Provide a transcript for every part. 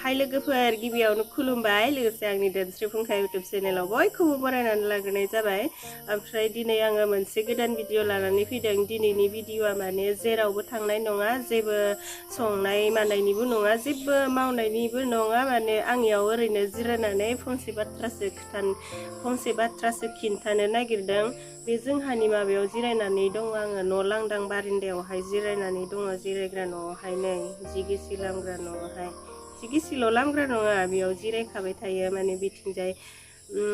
हाय लोगोफोर गिबियावनो खुलुमबाय लोगोसे आंनि धोनस्रि फुंखा YouTube चेनेलाव बयखौबो बरायनानै लाग्रोनाय जाबाय ओमफ्राय दिनै आङो मोनसे गोदान भिडिअ लानानै फैदों दिनैनि भिडिअआ माने जेरावबो थांनाय नङा जेबो संनाय मानायनिबो नङा जेबो मावनायनिबो नङा माने आंनियाव ओरैनो जिरायनानै फंसे बाथ्रासो खिन्थानो नागिरदों बे जोंहानि माबायाव जिरायनानै दङ आङो न' लांदां बारिन्दायावहाय जिरायनानै दङ जिरायग्रा न'आवहाय नै जि गिसि लामग्रा न'आवहाय गिसिल' लामग्रा नङा बेयाव जिरायखाबाय थायो माने बिथिंजाय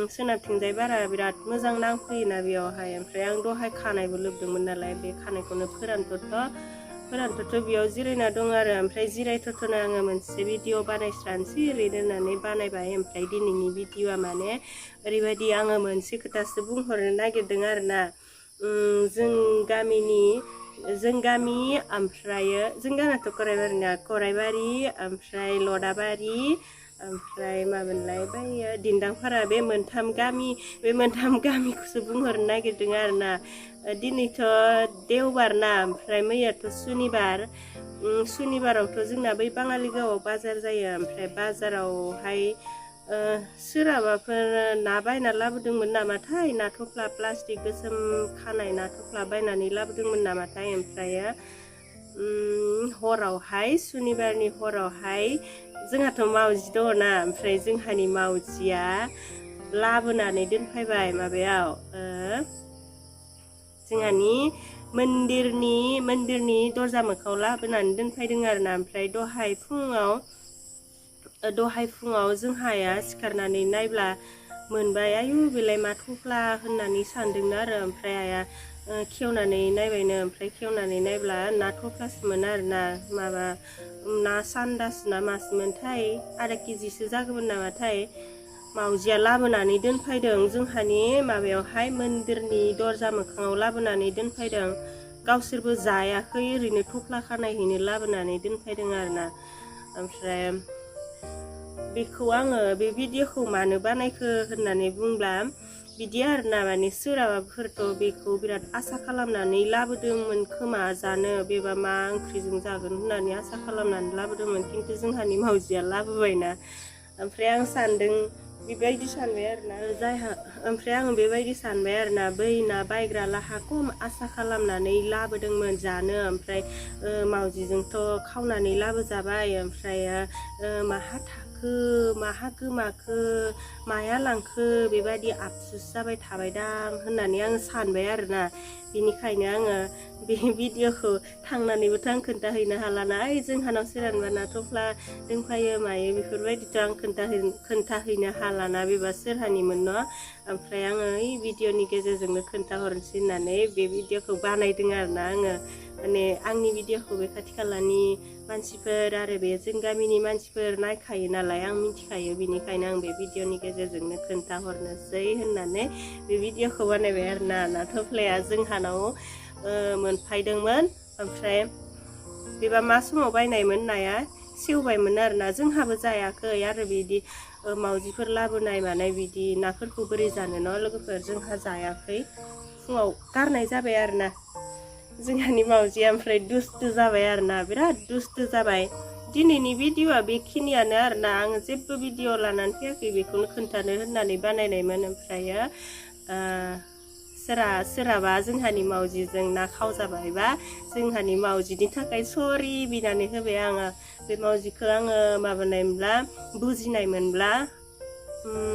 सोनाबथिंजाय बारा बिराद मोजां नांफैयोना बेयावहाय ओमफ्राय आं दहाय खानायबो लोबदोंमोन नालाय बे खानायखौनो फोरानथ'थ' बेयाव जिरायना दं आरो ओमफ्राय जिरायथ'थ'नो आङो मोनसे भिडिअ बानायस्रानोसै ओरैनो होननानै बानायबाय ओमफ्राय दिनैनि भिडिअआ माने ओरैबायदि आङो मोनसे खोथासो बुंहरनो नागिरदों आरोना जों गामि ओमफ्राय जों गामियाथ' कराइबारि ओमफ्राय लदाबारि ओमफ्राय मामोनलाय बैयो दिन्दांपारा बे मोनथाम गामिखौसो बुंहरनो नागिरदों आरोना दिनैथ' देवबार ना ओमफ्राय मैयाथ' सुनिबारावथ' जोंना बै बाङालिगावआव बाजार जायो ओमफ्राय बाजारावहाय सोरहाबाफोर ना बायना लाबोदोंमोन नामाथाय ना थफ्ला प्लास्टिक गोसोम खानाय ना थफ्ला बायनानै लाबोदोंमोन नामाथाय ओमफ्राय हरावहाय सुनिबारनि हरावहाय जोंहाथ' मावजि दङ ना ओमफ्राय जोंहानि मावजिया लाबोनानै दोनफैबाय माबायाव जोंहानि मन्दिरनि दरजा मोखाङाव लाबोनानै दोनफैदों आरोना ओमफ्राय दहाय फुङाव जोंहाया सिखारनानै नायब्ला मोनबाय आयु बेलाय मा थफ्ला होननानै सानदोंनो आरो ओमफ्राय आइया खेवनानै नायबायनो ओमफ्राय खेवनानै नायब्ला ना थफ्लासोमोन आरोना माबा ना सान्दास ना मासोमोनथाय आधा केजिसो जागौमोन नामाथाय मावजिया लाबोनानै दोनफैदों जोंहानि माबायावहाय मन्दिरनि दरजा मोखाङाव लाबोनानै दोनफैदों गावसोरबो जायाखै ओरैनो थफ्ला खानायहैनो लाबोनानै दोनफैदों आरोना ओमफ्राय बेखौ आङो बे भिडिअखौ मानो बानायखो होननानै बुंब्ला बिदि आरोना माने सोरहाबाफोरथ' बेखौ बिराद आसा खालामनानै लाबोदोंमोन खोमा जानो बेबा मा ओंख्रिजों जागोन होननानै आसा खालामनानै लाबोदोंमोन खिन्थु जोंहानि मावजिया लाबोबायना ओमफ्राय आं सानदों बेबायदि सानबाय आरोना ओमफ्राय आं बेबायदि सानबाय आरोना बै ना बायग्रा लाहा खम आसा खालामनानै लाबोदोंमोन जानो ओमफ्राय मावजिजोंथ' खावनानै लाबोजाबाय ओमफ्राय माहा थाखो माहा गोमाखो माया लांखो बेबायदि आफसुस जाबाय थाबायदां होननानै आं सानबाय आरोना बेनिखायनो आङो बे भिडिअखौ थांनानैबोथ' आं खोन्थाहैनो हालाना जोंहानाव सोरानबा ना थफ्ला दोंफायो मायो बेफोरबायदिथ' आं खोन्थाहैनो हालाना बेबा सोरहानिमोन न' ओमफ्राय आङो भिडिअनि गेजेरजोंनो खोन्थाहरनोसै होननानै बे भिडिअखौ बानायदों आरोना आङो माने आंनि भिडिअखौ बे खाथि खालानि मानसिफोर आरो बे जों गामिनि मानसिफोर नायखायो नालाय आं मिथिखायो बेनिखायनो आं बे भिडिअनि गेजेरजोंनो खोन्थाहरनोसै होननानै बे भिडिअखौ बानायबाय आरोना ना थफ्लाया जोंहानाव मोनफैदोंमोन ओमफ्राय बेबा मा समाव बायनायमोन नाया सेवबायमोन आरोना जोंहाबो जायाखै आरो बिदि मावजिफोर लाबोनाय मानाय बिदि नाफोरखौ बोरै जानो न' लोगोफोर जोंहा जायाखै फुङाव गारनाय जाबाय आरोना जोंहानि मावजिया ओमफ्राय दुस्थु जाबाय आरोना बिराद दुस्थु जाबाय दिनैनि भिडिअआ बेखिनियानो आरोना आङो जेबो भिडिअ लानानै फैयाखै बेखौनो खोन्थानो होननानै बानायनायमोन ओमफ्राय सोरहाबा जोंहानि मावजिजों ना खावजाबायबा जोंहानि मावजिनि थाखाय सरि बिनानै होबाय आङो बे मावजिखौ आङो माबानायमोनब्ला बुजिनायमोनब्ला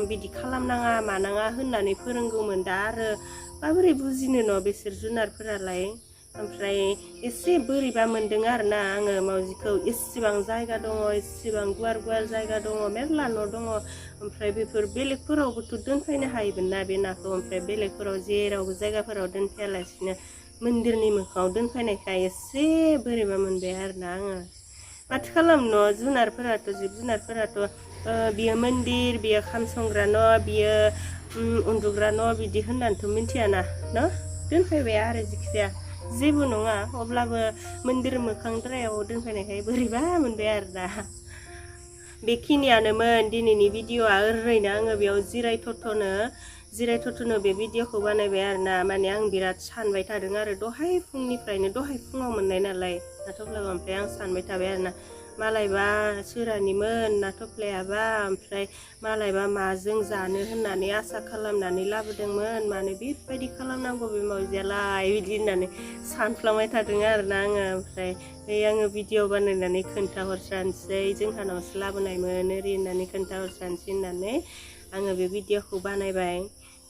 बिदि खालामनाङा मानाङा होननानै फोरोंगौमोन दा आरो माबोरै बुजिनो न' बिसोर जुनारफोरालाय ओमफ्राय एसे बोरैबा मोनदों आरोना आङो मावजिखौ एसेबां जायगा दङ एसेबां गुवार जायगा दङ मेरला न' दङ ओमफ्राय बेफोर बेलेगफोरावबोथ' दोनफैनो हायोमोन ना बे नाखौ ओमफ्राय बेलेगफोराव जेरावबो जायगाफोराव दोनफैयालासिनो मन्दिरनि मोखाङाव दोनफैनायखाय एसे बोरैबा मोनबाय आरोना आङो माथो खालामनो जुनारफोराथ' जिब जुनारफोराथ' बियो मन्दिर बियो खाम संग्रा न' बियो उन्दुग्रा न' बिदि होननानैथ' मिथियाना न' दोनफैबाय आरो जिखिजाया जेबो नङा अब्लाबो मन्दिर मोखांद्रायाव दोनफैनायखाय बोरैबा मोनबाय आरोना बेखिनियानोमोन दिनैनि भिडिअआ ओरैनो आङो बेयाव जिरायथ'नो बे भिडिअखौ बानायबाय आरोना माने आं बिराद सानबाय थादों आरो दहाय फुङाव मोननाय नालाय नाथ'ब्लाबो ओमफ्राय आं सानबाय थाबाय आरोना मालायबा सोरानिमोन ना थफ्लायाबा ओमफ्राय मालायबा माजों जानो होननानै आसा खालामनानै लाबोदोंमोन मानो बेबायदि खालामनांगौ बे मावजियालाय बिदि होननानै सानफ्लांबाय थादों आरोना आङो ओमफ्राय आङो भिडिअ बानायनानै खोन्थाहरस्रानोसै जोंहानावसो लाबोनायमोन ओरै होननानै खोन्थाहरस्रानोसै होननानै आङो बे भिडिअखौ बानायबाय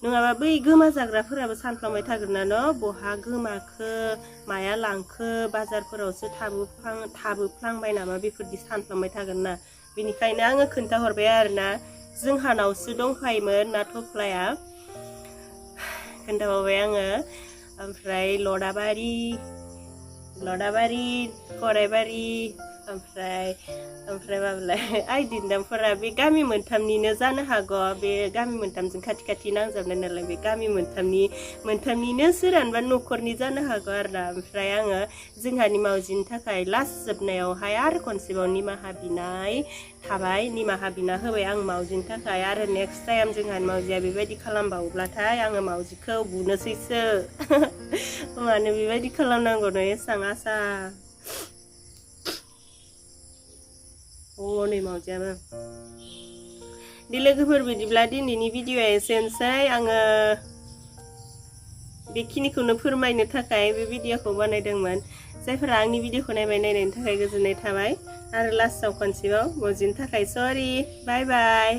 नङाबा बै गोमा जाग्राफोराबो सानफ्लांबाय थागोन ना बहा गोमाखो माया लांखो बाजारफोरावसो थाबोफ्लांबाय नामा बेफोरदि सानफ्लांबाय थागोन ना बेनिखायनो आङो खोन्थाहरबाय आरोना जोंहानावसो दंखायोमोन ना थफ्लाया खोन्थाबावबाय आङो ओमफ्राय लदाबारि कराइबारि ओमफ्राय माबालाय आइ दिन्दांफोरा बे गामि मोनथामनिनो जानो हागौ बे गामि मोनथामजों खाथि खाथि नांजाबनाय नालाय बे गामि मोनथामनिनो सोरहानबा न'खरनि जानो हागौ आरोना ओमफ्राय आङो जोंहानि मावजिनि थाखाय लास्ट जोबनायावहाय आरो खनसेबाव निमाहा बिनाय थाबाय निमाहा बिना होबाय आं मावजिनि थाखाय आरो नेक्स्ट टाइम जोंहानि मावजिया बेबायदि खालामबावोब्लाथाय आङो मावजिखौ बुनोसैसो मानो बेबायदि खालामनांगौनो एसां आसा नै मावजियाबो दे लोगोफोर बिदिब्ला दिनैनि भिडिअआ एसेनोसै आङो बेखिनिखौनो फोरमायनो थाखाय बे भिडिअखौ बानायदोंमोन जायफोरा आंनि भिडिअखौ नायनायनि थाखाय गोजोननाय थाबाय आरो लास्टआव खनसेबाव मावजिनि थाखाय सरि बाय बाय